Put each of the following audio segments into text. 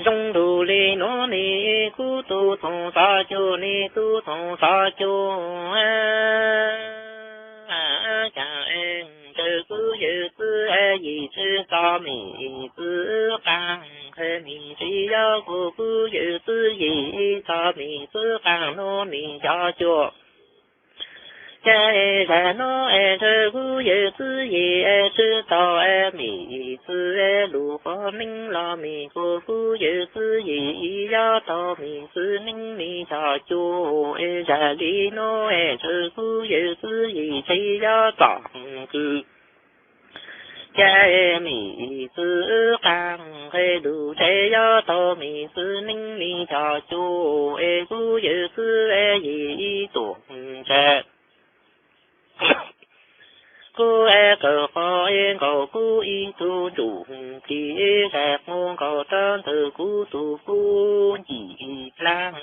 Zoo lug le nuav ne, kuv tug Txoov Xov Cuag ne, tug Txoov Xov Cuag, caag ntawm kuv yawm txwv yim tsi txom mim txwv qaab, mim tsi yog kuv, kuv yawm txwv yim txom mim txwv qaab nuav ne cov cuag. Ces zag nuav ntawm kuv yawm txwv yim tsi txom mim txwv lug quas neeb los mim kuas kuv yawm txwv yim yog txom mim txwv neeb ne cov cuag. Zag le nuav ntawm kuv yawm txwv yim tsi yog txom kws ces mim txwv qaab, lug tsi yog txom mim txwv neeb ne cov cuag. Kuv yawm txwv yim ib tuam ntsa, kuv kawg quas nkaus kuv ib tug ntsuj plig, zag quas nkaus rua ntawm kuv tug kub ncim plaab,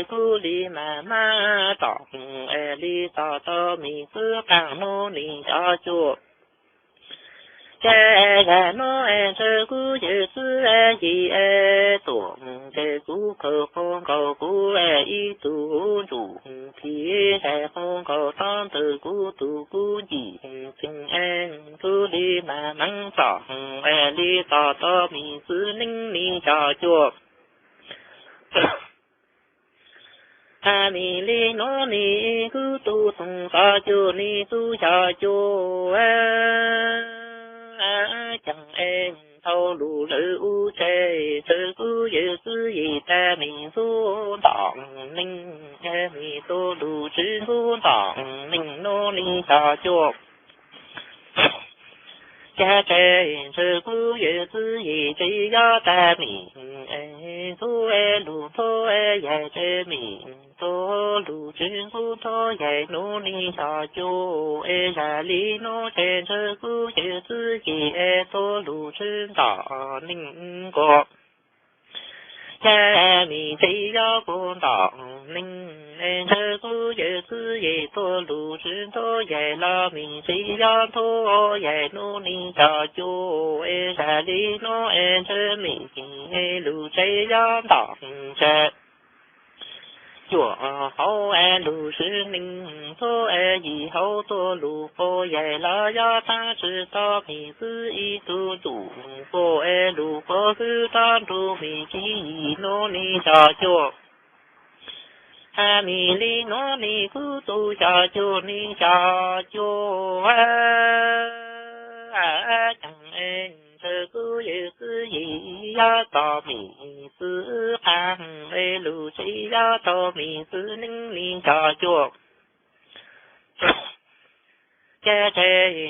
kuv le maam maam tom le tom txom mim txwv qaab nuav ne cov cuag. Ces zag nuav ntawm kuv yawm txwv yim tuam, ces kuv kawg quas nkaus kuv ib tug ntsuj plig, zag quas nkaus rua ntawm kuv tug kub ncim txeeg, kuv le maam maam tom le tom txom mim txwv neeb ne cov cuag. Mim le nuav ne kuv tug Txoov Xov Cuag ne tug cov cuag, caag thaum lug lawm u tsi, ntawm kuv yawm txwv yim tas mim txuj ntom neeg, mim tuaj lug tsi txuj ntom neeg nuav ne cov cuag. Ces ntawm kuv yawm txwv yim tsi yog tas mim txuj lug nthuav yaig, ces mim tuaj lug tsi txuj nthuav yaig nuav ne cov cuag. Zag le nuav ces ntawm kuv yawm txwv yim tuaj lug tsi ntom neeg nkaus, ces mim tsi yog kuv ntom neeg. Ntawm kuv yawm txwv yim tuaj lug tsi nthuav yaig los mim tsi yog nthuav yaig nuav ne cov cuag. Zag le nuav ntawm mim lug tsi yog ntom ntsa, cuam hauv lug tsi neeg, nthuav yim hauv tuaj lug quas yaig los yog taag tsi tau mim txwv ib tug ntsuj quas lug quas hwb rua nruj mim kib yim nuav ne cov cuag. Mim le nuav ne kuv tug cov cuag ne cov cuag, caag ntawm kuv yawm txwv yim yog txom mim txwv qaab, lug tsi yog txom mim txwv neeb ne cov cuag. Ces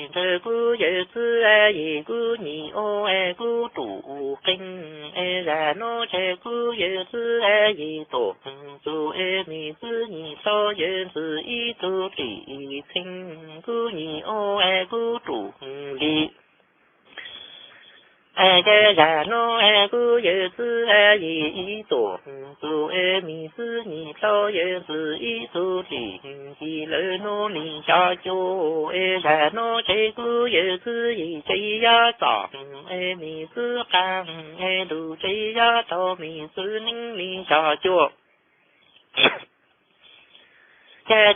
ntawm kuv yawm txwv yim kuv nyim ua kuv ruj qeej, zag nuav ces kuv yawm txwv yim tuam txug mim txwv nyim tau yawm txwv ib tug dim txheej, kuv nyim ua kuv ruj li. Ces zag nuav kuv yawm txwv yim ib tuam txug mim txwv nyim tau yawm txwv ib tug dim ci lawm nuav ne cov cuag. Zag nuav ces kuv yawm txwv yim tsi yog txom mim txwv qaab, lug tsi yog tau mim txwv neeb ne cov cuag. Ces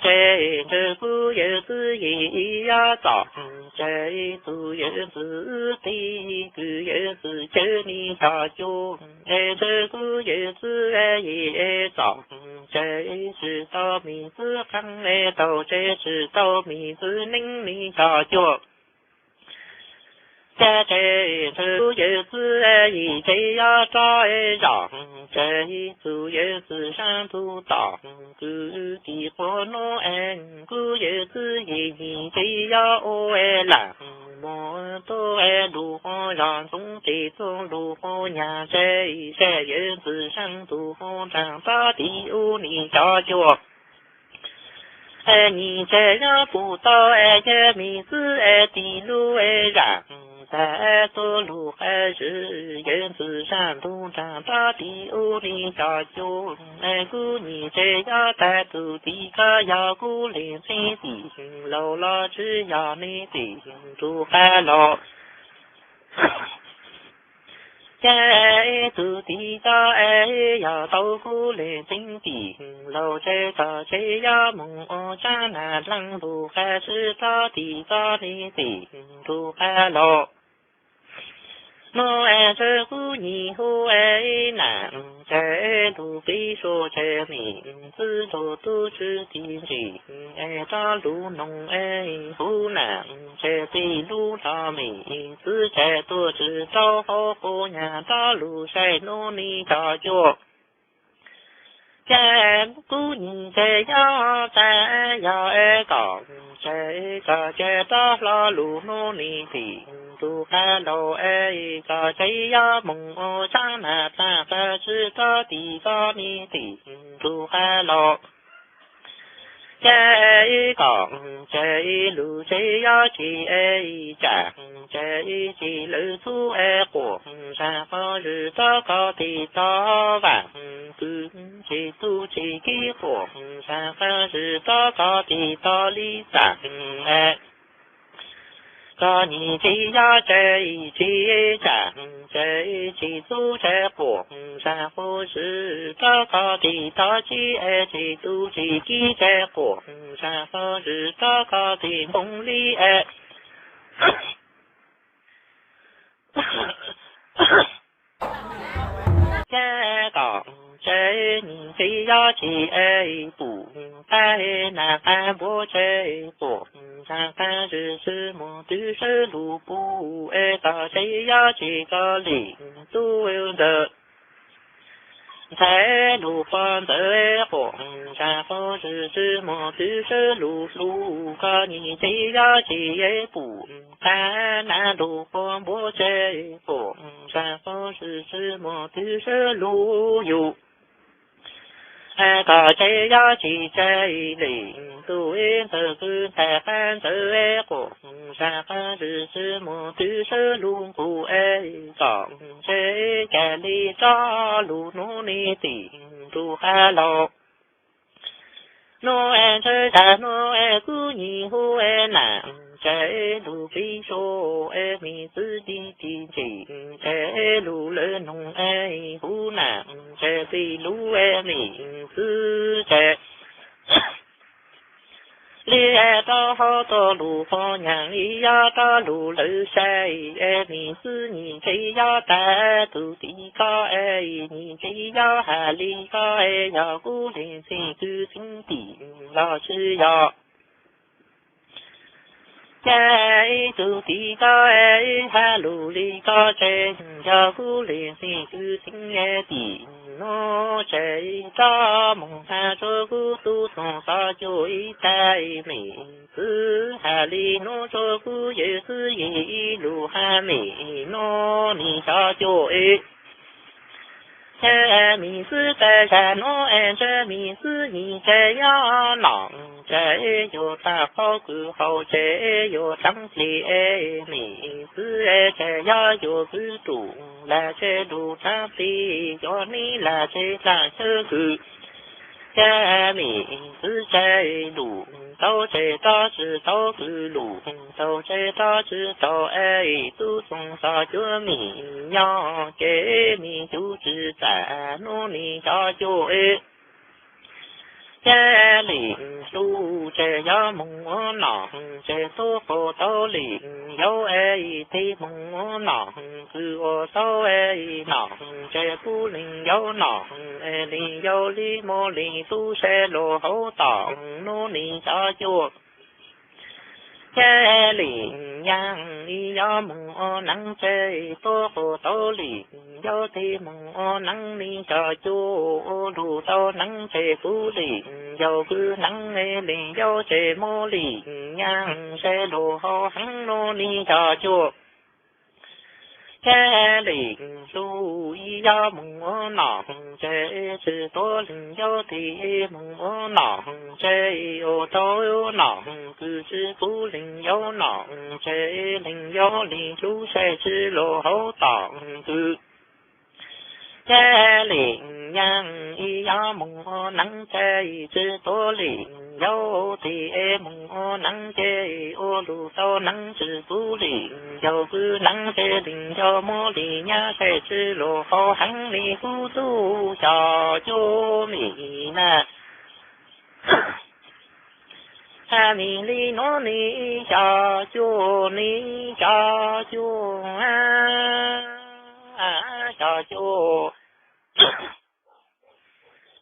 ntawm kuv yawm txwv yim yog txom ntsa, tug yawm txwv tij kws yawm txwv cawv ne cov cuag. Ntawm kuv yawm txwv yim txom ntsa, tsi tau mim txwv qaab, tau tsi tsi tau mim txwv neeb ne cov cuag. Ces ntawm kuv yawm txwv yim tsi yog roj zom ntsa, tug yawm txwv saab tug tom kws tim quas nuav, kuv yawm txwv yim nyim tsi yog ua lam muag tuaj lug quas zos ntxoov tes tuaj lug quas nyag ntsa, saib yawm txwv saab tug quas nraag rov tim ub ne cov cuag. Nyim tsi yog pum tau yawm mim txwv tim lub zaam tag tuaj lug qab zwm, yawm txwv saab tug nraag rov tim ub ne cov cuag. Kuv nyim tsi yog tag tug tim koj yog kuv leeg txheeb tim laug los tsi yog ne tim nrug qab los. Ces Tus tim toj es yog tau kub leej tseeb tim, los tsev txog tsev yuav mus ua tsav nas dlaab lug qab swb rov tim toj niag tim ntug qab los. Nub es tsev kuv nyig hu es nam, tsev lug pib sua tsev mim txwb lug tub tswv tim ntsim es rov lug noog es huv nam, tsev pib lub hlo mim txwb tsev tuaj tsis tau hauv quas nyag rov lug saib nub nig cov cuaj. Ces kuv nyig tsev yuav tag yog es kom tsev txog tsev rov hlo lug nub nig tim ntug qab los es txog tsev yuav moog ua tsav nas dlaab qab swb rov tim toj nig tim ntug qab los. Ces kom tsev lug tsev yuav tsis es tsam, tsev tsis lawv txuj es quas, saib qhov swm rov kov tim toj vaam, kws tsis tub tsis kiv quas, saib qhov swm rov kov tim toj li txam. Koj nyig tsev yuav tsev tsis tsam, tsev tsis txuj tsev quas, saib qhov swm rov kov tim toj tsib es tsis tub tsis kiv tsev quas, saib qhov swm rov kov tim npoo li es. Ces kom tsev nyig tsev yuav tsis es pum, qab nas qab npuab tsev quas, saib qhov swm swb mus twb swb lug pum es txog tsev yuav tsis kov li tub ntawd. Ntxhais lug pog ntxawm quas, saib qhov swm swb mus twb swb lug hlub, koj nyig tsev yuav tsis es pum, qab nas lug pog npuab tsev quas, saib qhov swm swb mus twb swb lug yug. Koj tsev yuav tsis tsev li, tub ntxawm kwv ntxhais qab ntxawm quas, saib qhov swm swb mus twb swb lug nqus es kom tsev ca li rov lug nub nig tim ntug qab los. Nub es tsev tag nub es kuv nyig hu es nam, tsev lug pib sua es mim txwb dig tim ntsim, tsev lug lawv noog es huv nam, tsev pib lub es mim txwb tsev li es rov hauv tuaj lug pog nyag li yuav rov lug lawv saib es mim txwb nyig tsev yuav tag tus tim koj es nyig tsev yuav has li koj es yog kuv leej txheej kwv txheej tim los tsis yog. Ces tus tim koj es has lug li koj tsev yog kuv leej txheej kwv txheej tim, nub tsev rov moog has rua kuv tub txoog xov cuab ib tag mim txwb has li nub rua kuv yawm txwv yim ib lug has mim nub nig cov cuab es. Ces mim txwb tag zag nub es ntshe mim txwb nyig tsev yuav nom, tsev yuav taag qhov kws haus tsev yuav dlaab plig es mim txwb tsev yuav yuav kwv rus lag tsev lug dlaab plig yuav nib lag tsev dlaab xyawb kws. Ces mim txwb tsev lug tau tsev rov tsis tau kws lug tau tsev rov tsis tau es tub txoog xov cuab mim nyob ces mim cuv tsis txam nub nig cov cuab es. Ces lim hlub tsev yuav moog ua nom, tsev tub qhuav tau lim yau es tig moog ua nom, kws ua tau es nom, tsev pub lim yau nom, es lim yau li muaj lim tub se lug hauv tom nub nig cov cuab. Ces lim yaam ib yuav moog ua naag tsev tub qhuav tau lim yau tig moog ua naag nig cov cuab, ua lug tau naag tsev pub lim yau kwv naag es lim yau tsev muaj lim yaam se lug hauv heev nub nig cov cuab. Ces lim hlub ib yuav moog ua nom, tsev tsis tuav lim yau tig moog ua nom, tsev ua tau nom kws tsis pub lim yau nom, tsev lim yau lim hlub se tsis lug hauv tom kws. Ces lim yaam ib yuav moog ua naag tsev tsis tuav lim yau tim es moog ua neeb ces ua lug tau neeb tsi pub li, yau pw neeb ces li yau muab li nyab ces tsi lug qau heev li kuv tug xyom cuab mim na. Mim li nuav ni xyom cuab, ni xyom cuab, xyom cuab.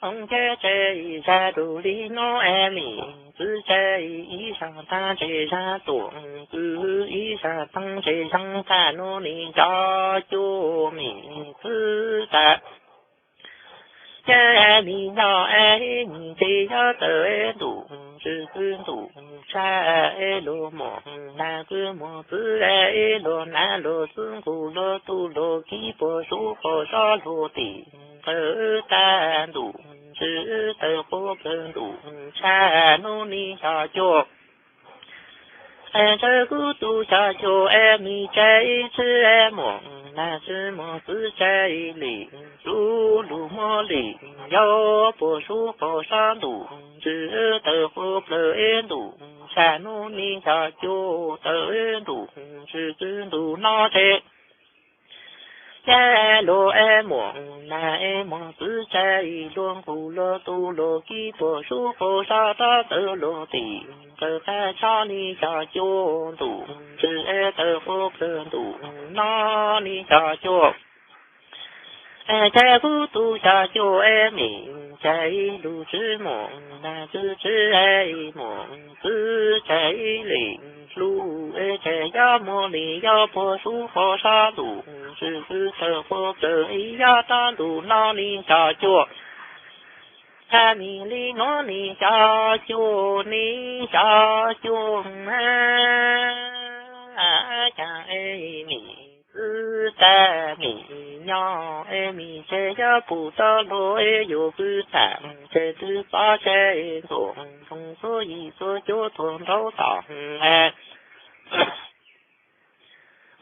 Ntsheb tseg zag dug li nuav es mim txwv tseg ib zag taag tseg zag tuam, txwv ib zag taag tseg zag tag nuav ni xyom cuab mim txwv tag. Ces mim nyob es mim ntse yog tawm es ntuj tsi txwv ntuj tshaj es lug muam nag txwv muam txwv es lug nag lug txwv nqus lug tu lug kib puag sub puag sab lug tim nqawd tag ntuj tsi tawm quas plawg ntuj tshaj nuav ni xyom cuab. Es tsawg kuv tug xyom cuab es mim tseg ib tsi es muam nag tsi muam txwv tseg ib li, sub lug muab li yau puag sub puag sab ntuj tsi tawm quas plawg es ntuj tshaj nuav ni xyom cuab tawm ntuj tsi txwv ntuj no tseg. Ces lug es muam nag es muam txwv tseg ib lug nqus lug tu lug kib puag sub puag sab rov tawm lug tim nqawd qab tshab ni xyom cuab ntuj tsi es tawm quas plawg ntuj no ni xyom cuab. Es tseg kuv tug xyom cuab es mim tseg ib lug tsi muam nag txwv tsi es muam txwv tseg ib li, lug es tseg yog muab li yau puag sub puag sab ntuj tsi txwv tawm quas plawg ib yam tag ntuj no ni xyom cuab. Mim li nuav ni xyom cuab ni xyom cuab. Caag es mim txwv tag mim nyob es mim tseg yog puj tau lug es yuav pw thaam tseg twb pov tseg ntuj txoov txhua yim txhua cuab tuag nraub tom.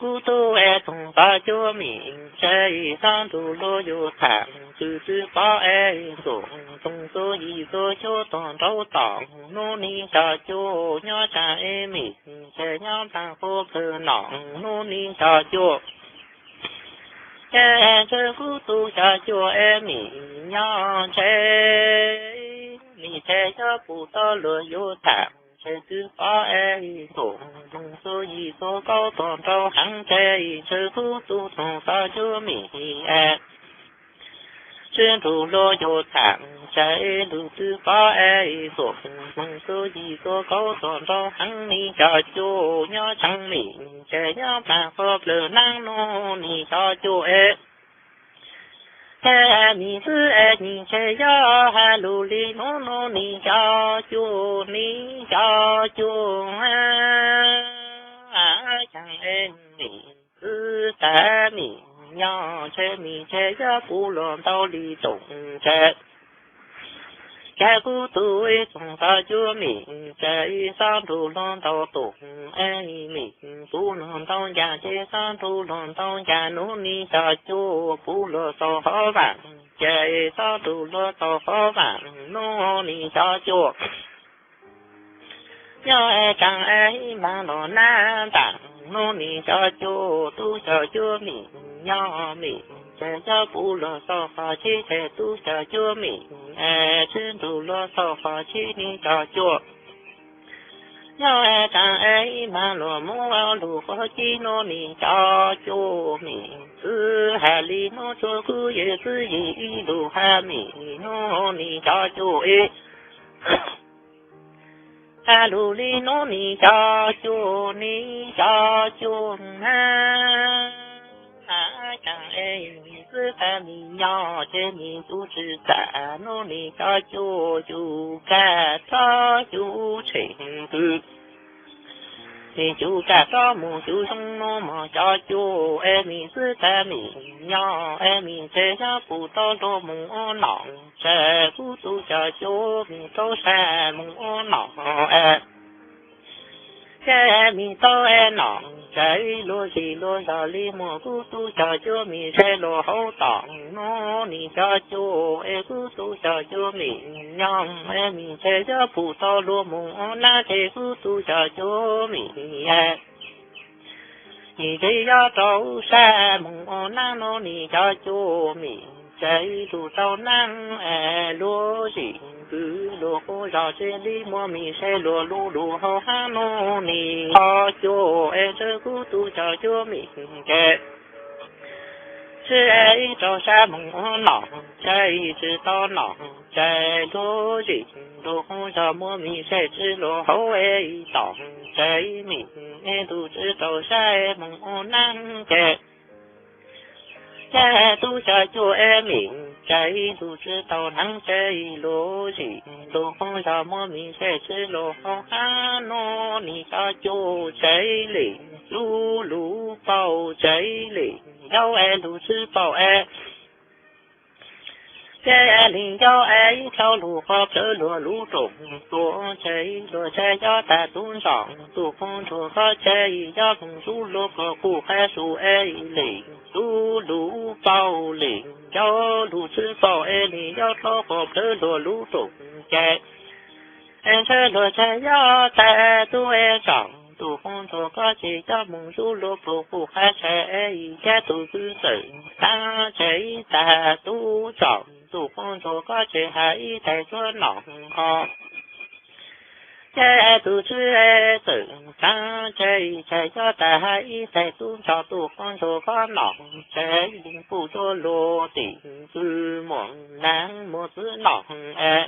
Kuv tug es txoov txhua cuab mim tseg xob nrug luag yuav thaam tsw twb pov es ntuj txoov txhua yim txhua cuab tuag nraub tom nuav ni xyom cuab nyob tsaam es mim tseg nyob nplaag quas plawg no nuav ni xyom cuab. Ces tseg kuv tug xyom cuab es mim nyob ntshe mim tseg xob puj tau luag yuav thaam tseg twb pov es ntuj txoov txhua yim txhua kaub tuag nraub heev tseg tseg kuv tug txoov txhua cuab mim es tsi nrug luag yuav thaam tseg lug twb pov es ntuj txoov txhua yim txhua kaub tuag nraub heev ni xyom cuab nyob tsaam mim tseg nyob nplaag quas plawg naab nuav ni xyom cuab es. Ces mim xwb es mim tseg yog has lug li nuav nuav ni xyom cuab ni xyom cuab. Caag es mim xwb tag mim nyob tseg mim tseg yog puj luag ntau li toom tseg. Ces kuv tug es txoov txhua cuab mim tseg xob nrug luag ntau toom es mim puj luag ntau ncaag ces xob nrug luag ntau ncaag nuav ni xyom cuab puj luag txaus qhov vaam ces xob nrug luag txaus qhov vaam nuav ni xyom cuab. Nyob es tsaam es ib npaag los nab ntaam nuav ni xyom cuab tug xyom cuab mim nyob mim tseg xob puj luag txaus qhov tsib tseg tug xyom cuab mim es tsi nrug luag txaus qhov tsib ni xyom cuab. Nyob es tsaam es ib npaag los muab lug qhov tsib nuav ni xyom cuab mim xwb has li nuav tsuas kuv yawg xwb yim ib lug has mim nuav ni xyom cuab es has lug li nuav ni xyom cuab ni xyom cuab. Caag es mim xwb tag mim nyob ces mim tub tsi txam nuav ni xyom cuab yug kag rov yug tsheej twg. Mim yug kag rov moog yug zoo nuav mog xyom cuab es mim xwb tag mim nyob es mim tseg yog puj tau luag moog ua nom tseg kuv tug xyom cuab mim rau sab moog ua nom es Ces mim tau es nom tseg luag zim luag zog li muag kuv tus cov cuab mim saib luag hauv tom no nim cov cuab es kuv tus cov cuab mim nyob es mim tseg yuav pum tau luag mus ua nab ces kuv tus cov cuab mim nim tseg yuav rau sab mus ua nab no nim cov cuab mim tseg tus tau nab es luag zim kwv luag quv zos tsis li muag mim saib luag lub lub hauv hab no nim cov cuab es tseg kuv tus cov cuab mim ces tsis rau sab mus ua nom tseg tsis tau nom tseg luag zim luag quv zos muag mim saib tsis luag hauv es tom tseg mim es tus tsis rau sab mus ua nab ces ces tus cov cuab es mim tseg tus tsis tau nab tseg luag zim luag quv zos muag mim saib tsis luag hauv hab no nim cov cuab tseg li lub lub paum tseg li yau es lub tsis paum es ces li yau es ib tau lub qhov plawv luag lub rooj tuaj tseg luag tseg yog tas tub ntsuag tus quv ntsuag koj tseg yog mus zus luag pluag qub qab su es li lub lub paum li yau lub tsis paum es li yau rau qhov plawv luag lub rooj ces es ntshe luag tseg yog tas tub es ntsuag tus quv ntsuag koj tseg yog mus zus luag pluag qub qab tseg es yog tus kwv txawm tag tseg tas tub ntsuag tus quv ntsuag koj tseg hais ib tais tsuav nom ho ces tus tsis txawm tag tseg tseg yog tas hais ib tais tub ntsuag tus quv ntsuag koj nom tseg pum tsuav luag tim kwv muag nab muag txwv nom es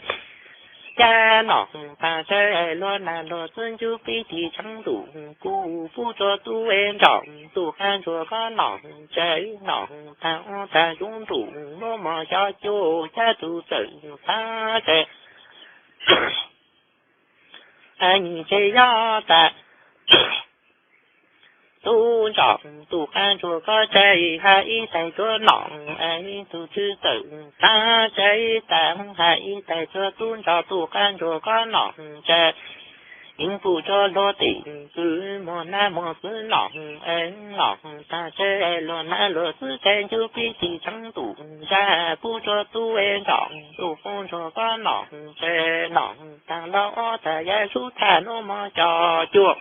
cas nom tag tseg luag nab luag txwv ncu pib tim tseeb ntuj kuv pum tsuav tub es ntsuag tus quv ntsuag koj nom tseg nom tag ua tag zoo ntuj nuav mog cov cuab cas tus txawm tag tseg nyiam tseg yog tas tub ntsuag tus quv ntsuag koj tseg hais ib tais tsuav nom es tus tsis txawm tag tseg tas hais ib tais tsuav tub ntsuag tus quv ntsuag koj nom tseg yeej pum tsuav luag tim kwv muag nab muag txwv nom es nom tag tseg luag nab luag txwv tseg ncu pib tim tseeb ntuj zag pum tsuav tub es ntsuag tus quv ntsuag koj nom tseg nom tag los ua tag yam sub tag nuav mog cov cuab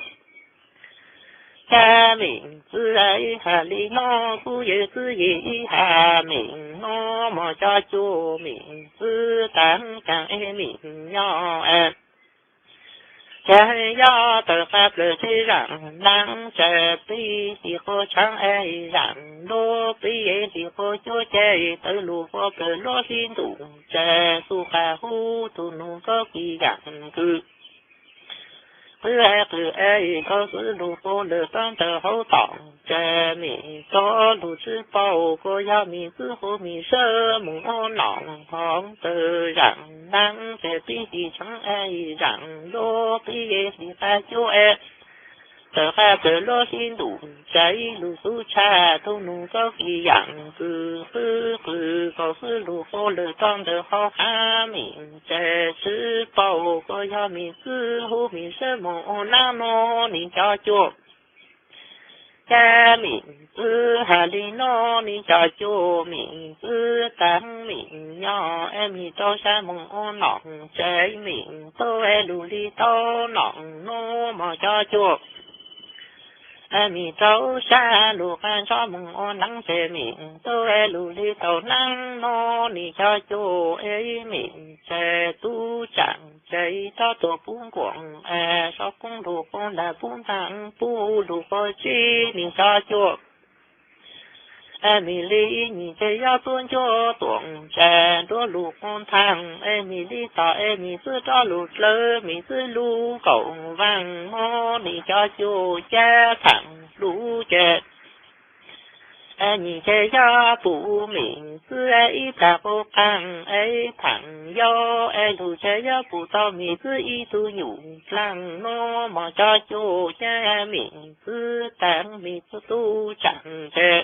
cas mim txwv ib hais li no kuv yeej txwv ib hais mim nuav mog cov cuab mim txwv tag cas es mim nyob es cas yog tawm qab plawv tseg zaam nab tseg pib tim quav tshaav es zaam luag pib tim quav cuab ces tawm lub quav plawv luag sib ntuj tseg txuj qab huv tug nug koj kis yaam kwv qwv es qwv es koj xwb lub quav lawm rau ntawm hauv tom tseg mim rau lub tsis paub kuj yog mim txwv huv mim sawv mus ua nom hov tawm zaam nab tseg pib tim tshaav es zaam luag pib tim qab cuab es tawm qab plawv luag sib ntuj tseg lub txuj tshab tug nug koj kis yaam kwv qwv qwv koj xwb lub quav lawm rau ntawm hauv hab mim tseg tsis paub kuj yog mim txwv huv mim sawv mus ua nab nuav nim cov cuab cas mim txwv hais li no nim cov cuab mim txwv tag mim nyob es mim rau sab mus ua nom tseg mim tau es lub li tau nom nuav mog cov cuab es mim rau sab lub qab ntsog mus ua nab tseg mim tau es lub li tau nab nuav nim cov cuab es mim tseg tub tsaam tseg rov tuaj pub nkuaj es sov koob lub quav ntag pub ntag pub lub quav tsib nim cov cuab es mim li nyiam tseg yog tuaj ncuaj tuaj tseg nruab lub quav nthaag es mim li tog es mim xwb rov lub dlawg mim xwb lub kaum vaag nuav nim cov cuab cas thaam lub ces es nyiam tseg yog pum mim xwb es ib plag quav qaag es thaam yau es lug tseg yog pum tau mim xwb ib tug nyuj dlaag nuav mog cov cuab cas mim xwb tag mim txwv tub tsaam tseg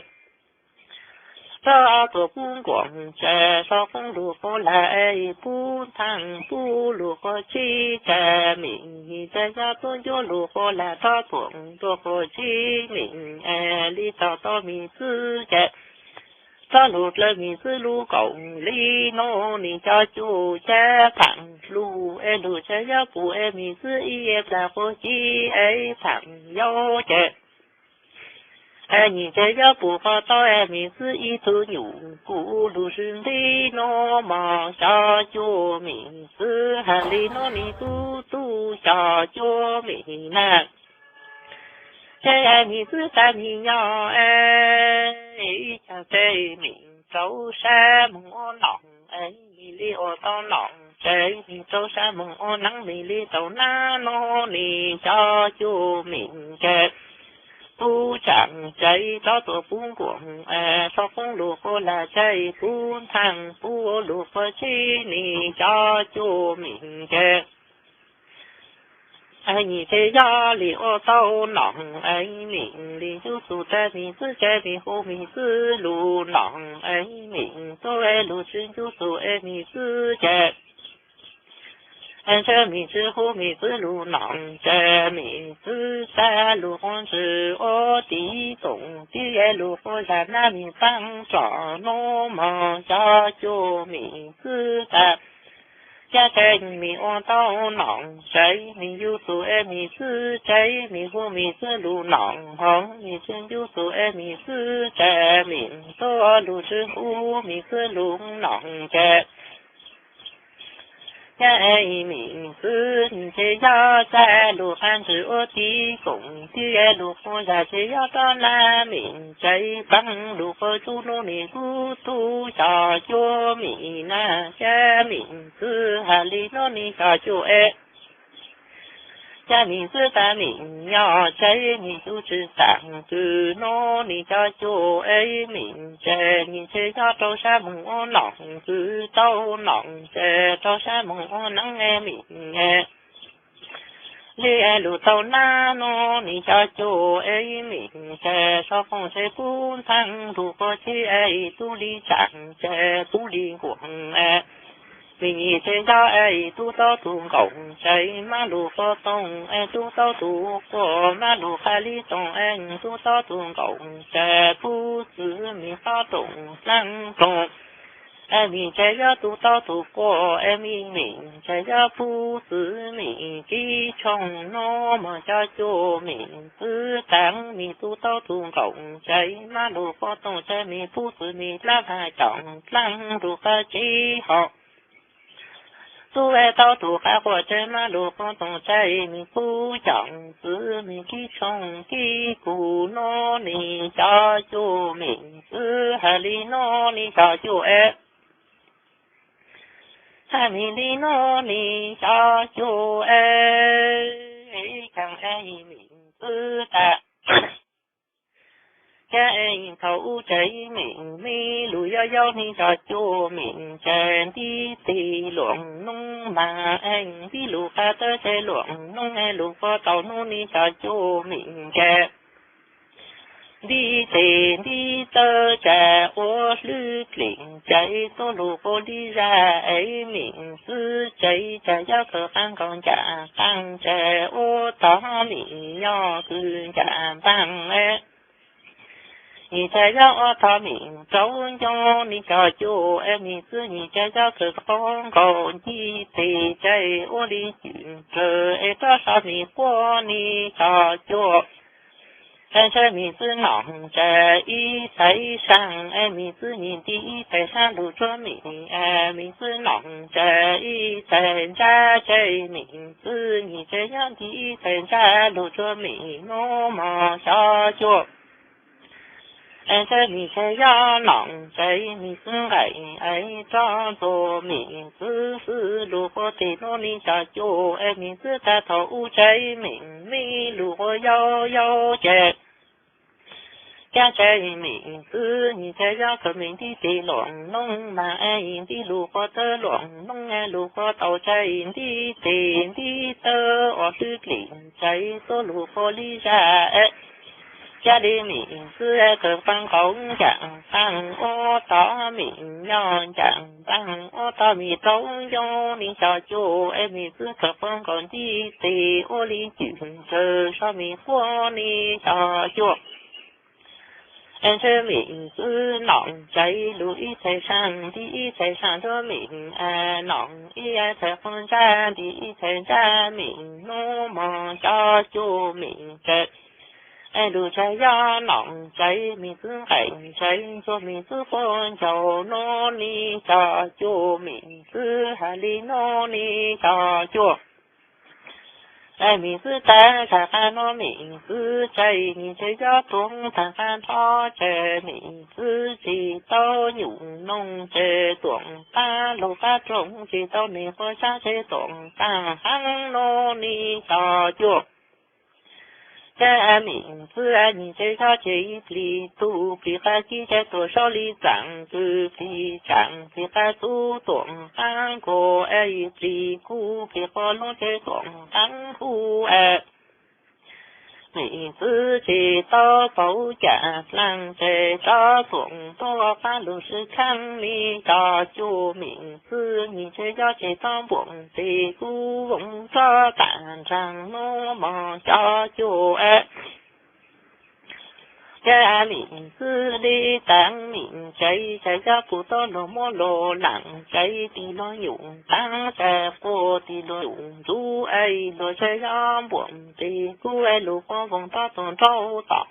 Rov tuam pub nkuam ces rov qoob lug quas lag es pub thaaj pub lug quas tshib ces mim tsis yog tub ncuab lug quas lag rov tuam rua quas tshib mim es li tog tau mim txwb ces rov lug dlawg mim txwb lub kaum li no nim cov cuj ces thaam lug es lug tsis yog pum es mim txwb ib plag quas tshib es thaam yau ces es nyim tsis yog pum quas tau es mim txwb ib tug nyuj kuj lug swb nti no mog cov cuj mim txwb has li no nim tub tub cov cuj mim na. Ces mim txwb tas mim nyob es ib caag ces mim rau sab moog ua noog es mim li ua tau noog ces mim rau sab moog ua neeb mim li tau nab no nim cov cuj mim ces pub tsaam ces rov tuam pub nkuam es rov qoob lug quas lag ces pub thaaj pub lug quas tshib nim cov cuj mim ces nyim tsis yog li ua tau noog es mim li ncuj xus tas mim txwb ces mim hu mim txwb lug noog es mim txwb es lug tsis ncuj xus es mim txwb ces es ntshe mim tsis hu mim txwb lug noog ces mim txwb tas lug quas ntswg ua tib koom tib es lug quas zag nab mim paab tsom nub mog cov cuj mim txwb tas Yog ces mim ua tau noog ces mim yuj xus es mim txwb ces mim hu mim txwb lug noog hov mim tsis yuj xus es mim txwb ces mim txwb lug tsis hu mim txwb lug noog ces yog es mim txwb ces yog tas lug qab ntswg ua tib koom tib es lug quas zag ces yog rov nab mim ces paab lug quas tsuj nub nim tub tub cov cuj mim na ces mim txwb has li no nim cov cuj es Ces mim txwb tas mim nyob ces mim tub tsis taag kws nub nim cov cuj es mim ces nyim tsis yog rau sab moog ua noog kws tau noog ces rau sab moog ua neeb es mim li es lug tau nab nub nim cov cuj es mim ces sov qoom ces pub ntxhab lug quas tshib es tub li tsaam ces tub li nkuam es mim nyim ces yog es tub tau tug nkaum ces mab lug quas toog es tub tau tug quas mab lug qab li toog es tub tau tug nkaum ces pub txwv mim qab rooj dlaab rooj es mim ces yog tub tau tug quas es mim mim ces yog pub txwv mim kib tshooj nub mog cov cuj mim txwb taag mim tub tau tug nkaum ces mab lug quas toog ces mim pub txwv mim dlaab hav coom dlaab lug qab tshib hov tub es tau tug qab quas ces mab lug quas toog ces mim pub coom txwv mim kib tshooj kib kug nub nim cov cuj mim txwb has li nub nim cov cuj es has mim li nub nim cov cuj es caag es mim txwb tas ces thaum ub ces mim mim lug yau yau nim cov cuj mim ces ntib teg luam noob mas es ntib lug qab tawb ces luam noob es lug quas tau nub nim cov cuj mim ces ntib teg ntib tawb ces ua hlwb klim ces tuab lug quas li zag es mim txwb ces ces yog kawg qaab nkaus ncaam qaab ces ua tog mim nyob kws ncaam npaag es nyim ces yog ua tog mim rau nco nim cov cuj es mim txwb nyim ces yog kawg qaab nkaus ntib teg ces ua li cwm rawv es rov so mim quas nim cov cuj es ntshe mim txwb noog ces ib teg saab es mim txwb nyim ntib ib teg saab lug rua mim es mim txwb noog ces ib teg ntsab ces mim txwb nyim ces yog ntib ib teg ntsab lug rua mim nub mog cov cuj es ntshe mim ces yog noog ces mim txwb nqaim es rov ntxuag mim txwb xwb lug quas teg nub nim cov cuj es mim txwb tag thaum ub ces mim mim lug quas yau yau ces caag ces mim txwb nyim ces yog kawg mim ntib teg luam noob mas es ntib lug quas tawb luam noob es lug quas tau ces ntib teg ntib tawb ua hlwb klim ces tuab lug quas li zag es Cab li mim txwv kawg paj nqaus ncaam paj ua tod mim nyob ncaam paj ua tod mim rau ncoo ni xyom cuaj es mim txwv kawg paj nqaus nti tes ua li cwm ntsawg so mim quaj ni xyom cuaj. Es ntshe mim txwv nom tsaiv lug ib txhais saam nti ib txhais saam nruab mim, nom ib txhais quaj ntsaj nti ib txhais ntsaj mim nub mog xyom cuaj mim tsawv. Es lug tsawv yog nom tsaiv mim txwv nqaim tsaiv ntxuag mim txwv quaj ncaus nub ni xyom cuaj mim txwv has li nub ni xyom cuaj. Es mim txwv tag tag qab nub mim txwv tsaiv mim tsawv yog tuag tag qab nrho tsawv mim txwv tsis tau nyuj noog tsawv tuam qab lug qab roog tsis tau nws quaj sab tsawv tuam qab hav nub ni xyom cuaj. Cab mim txwv mim tsawv yog tsawv ib plig tug plig qab kib tsawv tuam saub li txaam kws plig tsaam plig qab txub tuam qab nkaus es ib plig kub plig quaj lub tsawv tuam qab hu. Mim txwv tsis tau paub cas dlaag tsawv tsob tuam ntuj qab lug sib khaab li xyom cuaj mim txwv mim tsawv yog tsis tau npuam tes kub voov rov tam nraag nub mog xyom cuaj. Cab mim txwv li taag mim tsaiv tsawv yog puv tau luag muab luag laam tsaiv tis luag nyuj taag tsawv quaj tis luag nyuj ntsuv es luag tsawv yog npuam tes kub es lug quaj voov rov tuam nraug tom.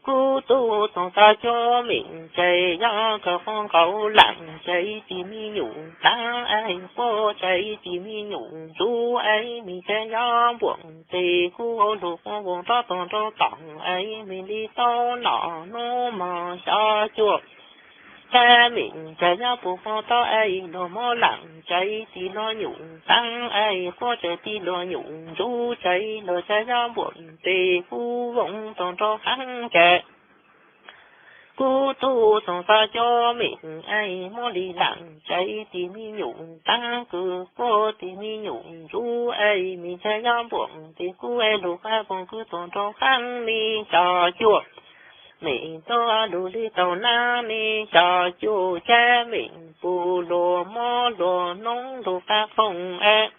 Kub tug txoov txog cuaj mim tsawv yog kawg quaj nqaus laam tsaiv tis me nyuj taag es quaj tsaiv tis me nyuj ntsuv es mim tsawv yog npuam tes kub lug quaj voov rov tuam nraug tom es mim li tau nom nub mog xyom cuaj. Cab mim tsawv yog puv quaj tau es luag muab laam tsaiv tis luag nyuj taag es quaj tsaiv tis luag nyuj ntsuv tsaiv luag tsawv yog npuam tes kub voov tuam nraug hav tsawv. Kub tug txoov txog cuaj mim es muab li laam tsaiv tis me nyuj taag kws quaj tis me nyuj ntsuv es mim tsawv yog npuam tes kub es lug qab voov kub tuam nraug hav li xyom cuaj. Mim tuaj lug li tau nab li xyom cuaj cab mim puv luag muab luag noob lug qab qoos es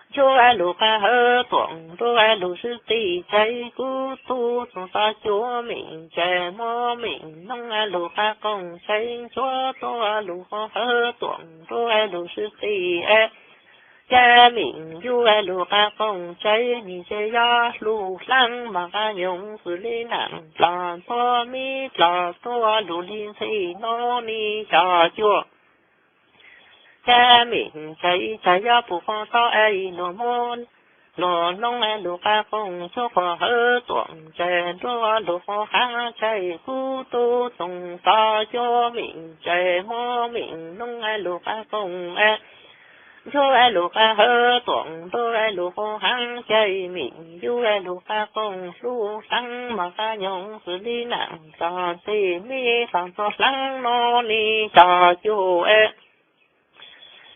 ntsuab lug qab hawv tuam nruab lug sib qig tsaiv kub tug txoov txog cuaj mim tsawv muab mim noob lug qab qoos tsaiv ntsuab tuaj lug qab hawv tuam nruab lug sib qig es cab mim yug lug qab qoos tsaiv mim tsawv yog hlub hlaab mog qab nyoog xws li naam dlog ntuag mib dlog tuaj lug li ntxhi nub ni xyom cuaj. Cab mim tsaiv tsawv yog puv quaj tau es luag muab luag noob lug qab qoos ntsuab quaj hawv tuam tsawv nruab lug quaj hav tsawv kub tug txoov txog cuaj mim tsawv muab mim noob lug qab qoos ntsuab lug qab hawv tuam nruab lug quaj hav tsawv mim yug lug qab qoos hlub hlaab mog qab nyoog xws li naam dlog ntxhi mib dlog ntuag hlaab nub ni xyom cuaj.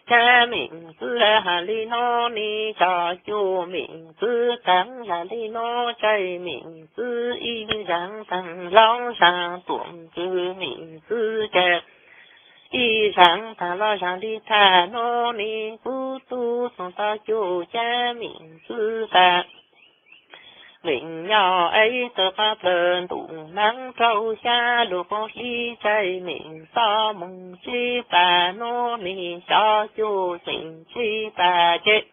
Cab mim txwv has li nub ni xyom cuaj mim txwv taag has li nub tsaiv mim txwv ib zaag taag lub zaag tuam kws mim txwv cab ib zaag taag lub zaag li tag nub ni kub tug txoov txog cuaj cab mim txwv tag. Mim nyob es tawg qab plawg ntuj nag rau xya lug quaj hli tsaiv mim txoj moog tsib pag nub ni xyom cuaj txeem tsib pag ceb.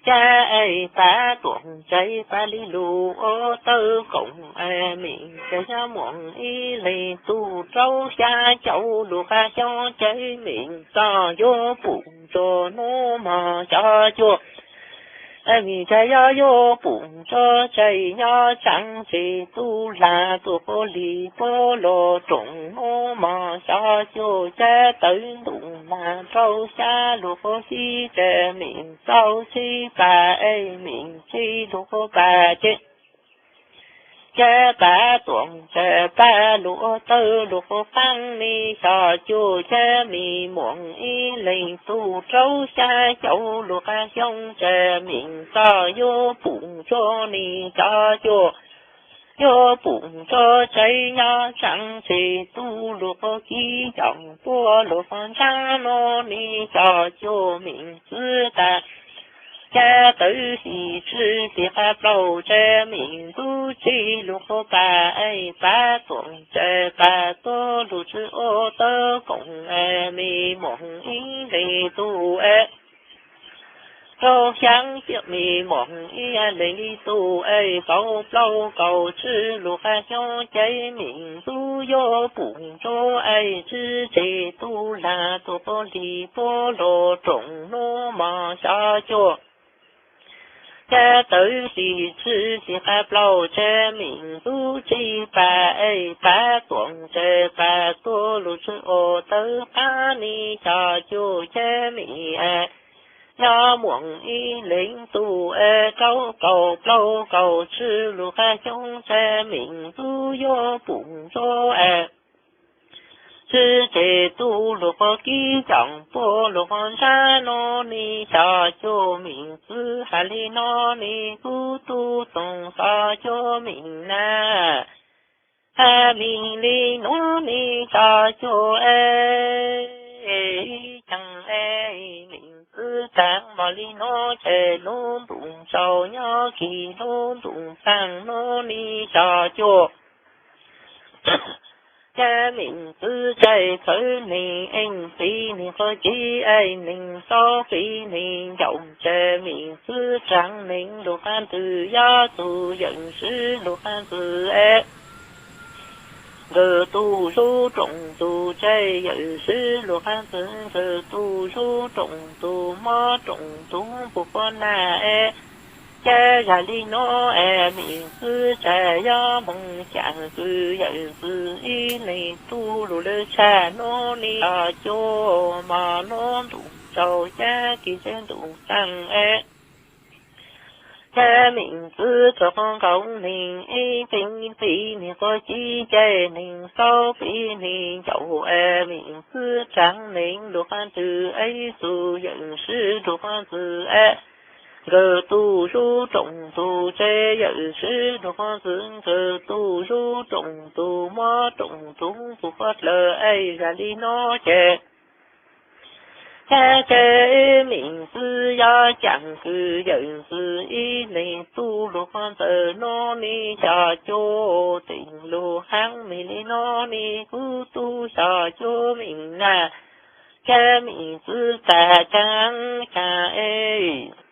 Cab es pab tuam tsaiv pab li lug ua tawg koom es mim tsawv yog muam ib leeg tug rau xya caum lug qab xyoo tsaiv mim txoj yuav pum tso nub mog xyom cuaj. Es mim tsawv yog yuav pum tso tsaiv nyob tsaam tsev tub lag tuaj quaj li puab luag roos nub mog xyom cuaj cab tawg ntuj nag rau xya lug quaj sib tseg mim txoj sib pag es mim tsib lug quaj pag ceb. Cab pab tuam tsa pab lug ua tawb lug qhov qaab ne xyov cuag cab me muam ib leeg tug rau xya caum lug qab xyoo tsa mem txog yuav pum tsuag ne xyov cuag yuav pum tsuag tsa nyob tsaav tse tub lug qhov kib coom puab lug qhov ntsab no ne xyov cuag mem txwv tas cab tawv xim tsw xim qab plaub tsa mem ntxub tsi lug qhov pab es pab tuam tsa pab tuab lug tsw ua tawb koom es me muam ib leeg tug es rau xyaa piam me muam ib leeg li tug es kaum plaub kaum tsw lug qab xyoo cab mem ntxub yuav pum tsuag es tsw tse tub lag tug qhov li puab lug rooj nub mog xyov cuag cab tawv xim tsw xim qab plaub tsa mem ntxub tsi pab es pab tuam tsa pab tuab lug tsw ua tawb qab ne xyov cuag cab mem nyob muam ib leeg tug es rau kaum plaub kaum tsw lug qab xyoo tsa mem ntxub yuav pum tsuag es tsw tse tub lug qhov kib coom puab lug qhov ntsab no ne xyov cuag mem txwv has li no ne kuv tub txoov xyov cuag mem na has mem li no ne xyov cuag es ib caag es mem txwv tsaam mog li no ces lub ntuj tsaus nyob kis lub ntuj xaaj no ne xyov cuag cab mem txwv tsa txhawv neeg eej txiv neeg qhov kib es neeg xauv peb neeg ncaum tsa mem txwv tsaav neeg lug qab ntxwg yog tug yawm sib lug qab ntxwg es nkawd tug zub rooj tug tsa yawm sib lug qab ntxwg nkawd tug zub rooj tug mob rooj tug puv quab nag es cab zag li no es mem txwv tsa yog moog caag kws yawm txwv ib leeg tug lug lawv tshaj no ne xyov cuag mog lub ntuj tsaus cab kis tsev ntuj xaaj es cab mem txwv rua qhov nkaus neeg ib txwv txiv neeg quav civ cab neeg xauv peb neeg ncaus es mem txwv tsaav neeg lug qab ntxwg es tug yawm sib lug qab ntxwg es nkawd tug zub rooj tug tsa yawm sib lug qab ntxwg nkawd tug zub rooj tug mob rooj tug puv quab dlawg es zag li no ces cab tsa mem txwv yog caag kws yawm txwv ib leeg tug lug qab ntxwg no ne xyov cuag teem lug haab mem li no ne kuv tub xyov cuag mem na cab mem txwv tag caag caag es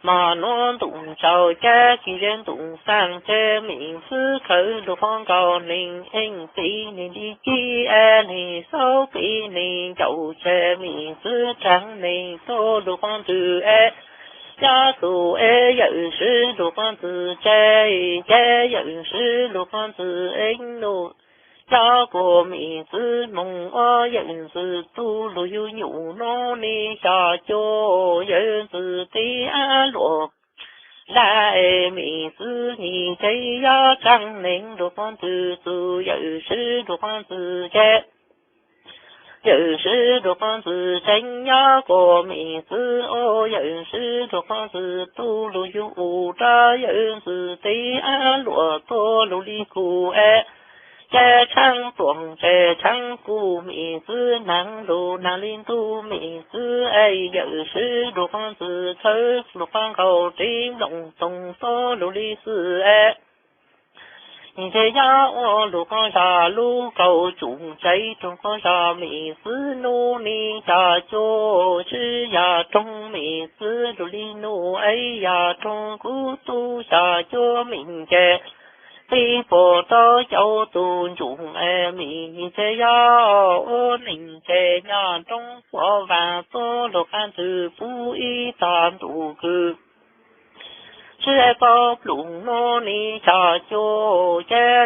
mog lub ntuj tsaus cab kis zeb ntuj xaaj cab mem txwv khawv lug qhov nkaus neeg eej txiv neeg li civ es neeg xauv peb neeg ncaus tsa mem txwv tsaav neeg tuab lug qab ntxwg es cab tug es yawm sib lug qab ntxwg tsa cab yawm sib lug qab ntxwg es nuj cab kuas mem txwv moog ua yawm ntxwg tug lug yug nyuj no ne xyov cuag yawm ntxwg teb ab luam laj es mem txwv nim tsev yog tsaav neeg lug qab ntxwg tug yawm sib lug qab ntxwg cab yawm sib lug qab ntxwg tseeb nyob kuas mem txwv ua yawm sib lug qab ntxwg tug lug yug u rua yawm ntxwg teb ab luam tuab lug li kuv es cab tshaab tuam tsa tshaab kuv mem txwv naag lug naag li ntug mem txwv es yawm sib lug qab ntxwg txhawv lug qab nkaus tsev nplooj toog tuab lug li xwb es nim tsev yog ua lug qab zog lub kaus tsum tsev roog qab zog mem txwv nuj ne xyov cuag tsi yog roog mem txwv lug li nuj es yog roog kuv tub xyov cuag mem ces tib puas rau caum tug ntsum es mem nim tsev yog ua neeg ces nyob roog puab vaag tuab lug qab ntxwg pub ib tog ntuj kws sib paub plum nuj ne xyov cuag cab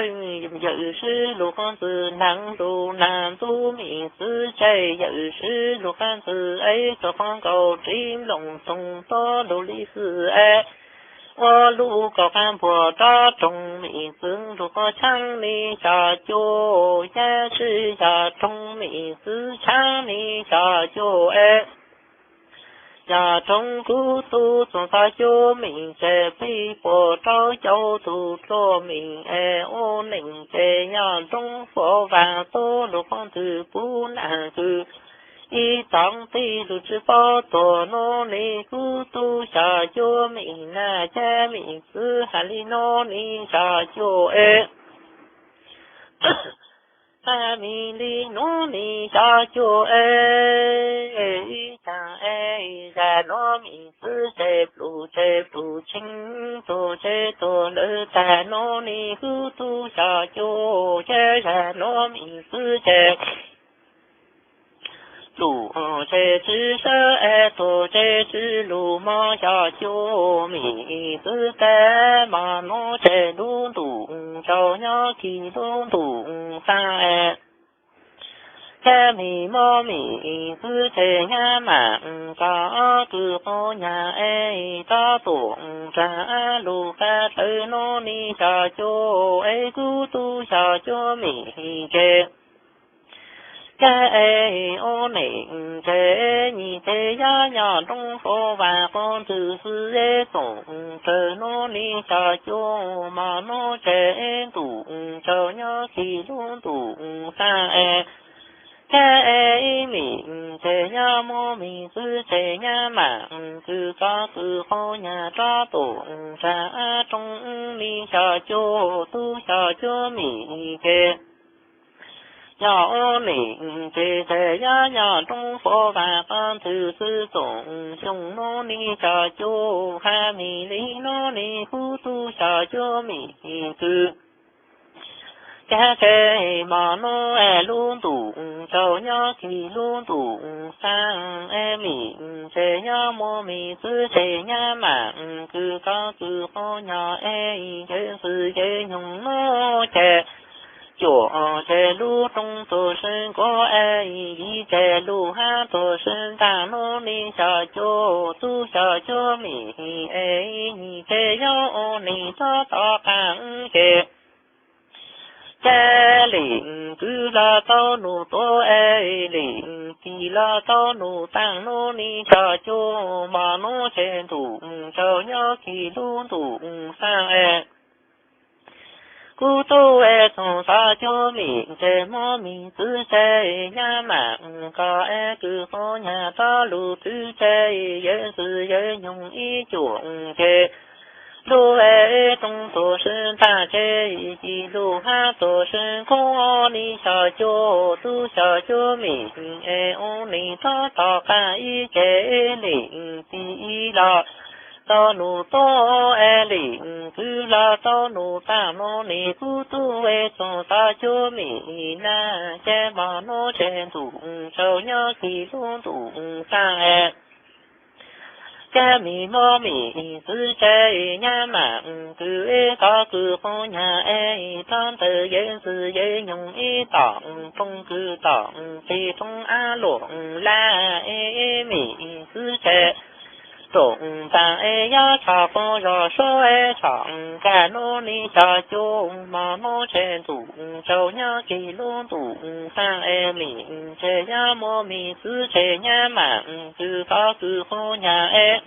yawm sib lug qab ntxwg naag lug naag ntug mem txwv tsa yawm sib lug qab ntxwg es rua qab nkaus tsev nplooj toog tuab lug li xwb es ua lub kaum qab npuas rab roog mim txwv nrug qhov tshaab ni xya cuaj, yaj sib xya roog mim txwv tshaab ni xya cuaj es, yaj roog kub tub txoov xya cuaj mim tsev pib puas rau caum tug txuj mim es ua neej tsev yaj roog puas vaam tub lug qhov ntwg puv naj kws ib txaam tij lug tsi paub tuag nub ni kub tub xya cuaj mim naj cab mim txwv has li nub ni xya cuaj es, has mim li nub ni xya cuaj es, ib caag es zag nub mim txwv tsev plum tsev plum tsheej tuag tsev tuag lawm tag nub ni kub tub xya cuaj cab zag nub mim txwv tsev plum tsev tsi sawb es tuag tsev tsi lug mob xya cuaj mim txwv tag mas nub tsev lub ntuj tsaus nyob kis lub ntuj xaa es, cab mim mob mim txwv tsev nyab maam kws qhov nyag es rov tuam nraag lug qab tawv nub ni xya cuaj es kub tub xya cuaj mim tsev, cab es ua neej tsev nyim tsev yaj nyob rooj puas vaam qhov ntwg xwb es txoom tsawg nub ni xya cuaj mas nub tsev ntuj tsaus nyob kis lub ntuj xaa es, cab es mim tsev yaj muab mim txwv tsev nyab maam kws kov kws qhov nyag rov tuam nraag rooj ni xya cuaj tub xya cuaj mim tsev, yog ua neej tsev tsev yaj nyob rooj puas vaam qhov ntwg xwb txoom xyoo nub ni xya cuaj has mim li nub ni kub tub xya cuaj mim kws cab tsev mas nub es lub ntuj tsaus nyob kis lub ntuj xaa es mim tsev yaj muab mim txwv tsev nyab maam kws kov kws qhov nyag es yawv ntxwg yawv nyoog nub ces cuam tsev lub rooj tuag sib nkuav es yim tsev lub hab tuag sib ntaag nub ni xya cuaj tub xya cuaj mim es nyim tsev yaj ua neej rov tom qaab ces, cab lim kwv los tau nus tuab es lim tis los tau nus taag nub ni xya cuaj mas nub tsev ntuj tsaus nyob kis lub ntuj xaa es, kub tub es txoom xya cuaj mim tsev muab mim txwv tsev nyab maam kov es kws qhov nyag rov lug txwv tsev yawv ntxwg yawv nyoog ib cuam ces, lub es rooj tuag sib ntaag ces yim lub hab tuag sib nkuav ni xya cuaj tub xya cuaj mim es ua neej rov tom qaab ib ces lim tis ib los tau nus tuab es lim kwv los tau nus taag nub ni kub tub es txoom xya cuaj mim naj ces mas nub tsev ntuj tsaus nyob kis lub ntuj xaa es, cab mim muab mim txwv tsev nyab maam kws kov kws qhov nyag es rov ntawm yawv ntxwg yawv nyoog ib tom rooj kws tom txij rooj ab luam laj es mim txwv tsev rooj taag es yaj tshom quas zog suab es tshom nkag nub ni xya cuaj mas nub tsev ntuj tsaus nyob kis lub ntuj xaa es mim tsev yaj muab mim txwv tsev nyab maam kws kov kws qhov nyag es,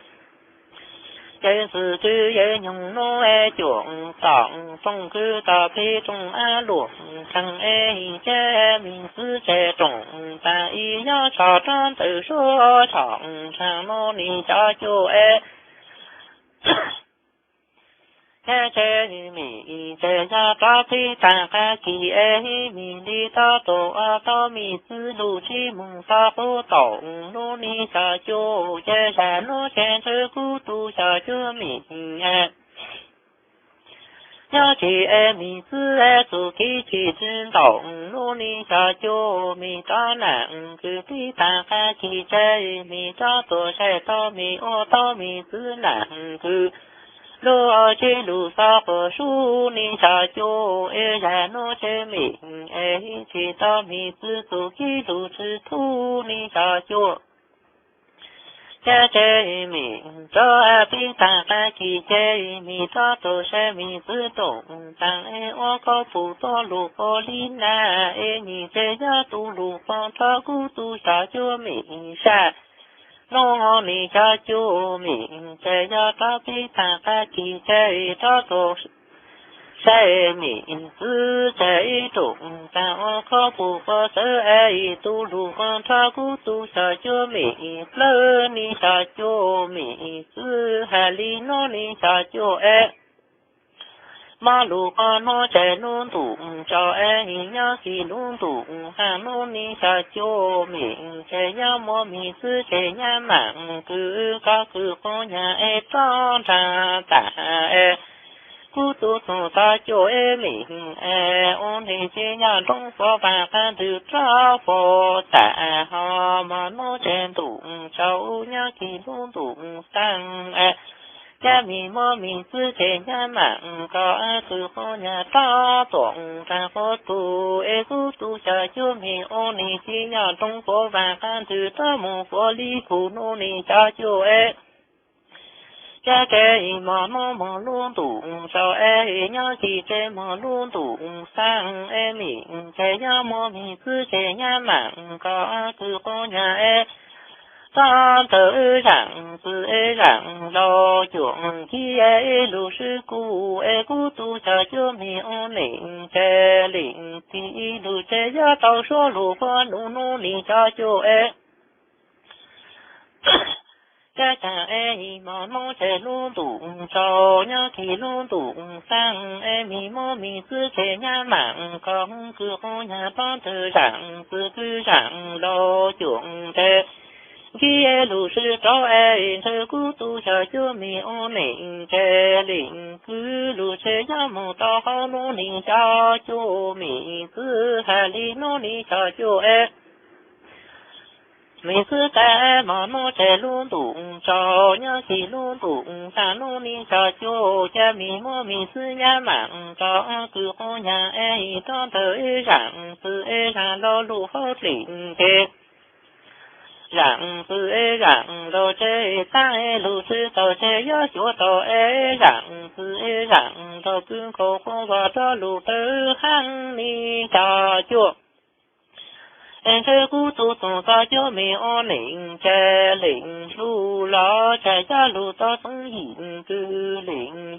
yawv ntxwg kwv yawv nyoog nub es cuam tom rooj kwv tom txij rooj ab luam tshee es cab mim txwv tsev rooj taag ib yaj tshom rov ntawm suab tshom ntshaav nub ni xya cuaj es, cab tsev mim tsev yaj rov txij taag qab kis es mim li rov tuam ua tau mim txwv lug tsib moos tau qub taum nub ni xya cuaj ces zag nub tsev ntsawv kub tub xya cuaj mim es, nyob tsis es mim txwv es txuj kev tsis tsi ntaus nub ni xya cuaj mim rov nam kws txij taag qab kis tsev mim rov tuam saib tau mim ua tau mim txwv nam kws lub tsib lub xov quas sub ni xya cuaj es zag nub tsev mim es tsis tau mim txwv txuj kev lug tsi thub ni xya cuaj Cab ces mim rov pib taag qab kis ces mim rov tug saib mim txwv rooj taag es ua khaub pum tuab lug puag li na es mim ces yog tu lug puag rov kub tug xyom cuab mim sab nub nim xyom cuab mim ces yog rov pib taag qab kis ces rov tug saib mim txwv ces ib rooj taag ua khaub pum puag xwb es tu lug puag rov kub tug xyom cuab mim plawg nim xyom cuab mim txwv has li nub nim xyom cuab es mob lug puag nub ces lub ntuj tsaus es nyob kis lub ntuj hav nub nim xyom cuab mim ces nyob muaj mim txwv ces nyab maam kws koj kws quav nyas es rov nraag tas es kub tug txoom xyom cuab es mim es ua nim tsi nyob nroo puag vaam qab ntws rov puag tas ho mog nub ces ntuj tsaus nyob kis lub ntuj xaab es cab mim muab mim txwv ces nyab maam koj kws quav nyas rov tuam nraag quav tug es kub tug xyom cuab mim ua nim tsi nyob nroo puag vaam qab ntws rov mus puag li kug nub nim xyom cuab es cab ces mog nub mog lub ntuj tsaus es nyob kis ces mog lub ntuj xaab es mim ces nyob muaj mim txwv ces nyab maam koj kws quav nyas es rov ntawm zaam txwv es zaam laug cuam kib es lug sib kub es kub tug xyom cuab mim ua nim ces lim txim lug ces yog tau suab lug puag nub nub nim xyom cuab es cab caag es mog nub ces lub ntuj tsaus nyob kis lub ntuj xaab es mim muab mim txwv ces nyab maam koj kws quav nyas rov ntawm zaam txwv kws zaam laug cuam ces kib es lug sib rov es ntshe kub tug xyom cuab mim ua nim ces lim kws lug ces yog mus tau hauv nub nim xyom cuab mim txwv has li nub nim xyom cuab es mim txwv tas mog nub ces lub ntuj tsaus nyob kis lub ntuj xaab nub nim xyom cuab cab mim muab mim txwv nyab maam koj kws quav nyas es rov ntawm zaam txwv es zaam laug lug hauv lim ces zaam txwv es zaam laug ces taab es lug sib tau ces yog xyuav tau es zaam txwv es zaam laug kws nkaus quav vas rov lug tawg haab nim xyom cuab es ntshe kub tug txoom xyom cuab mim ua nim ces lim lug los ces cab lug tau txoov yim kws lim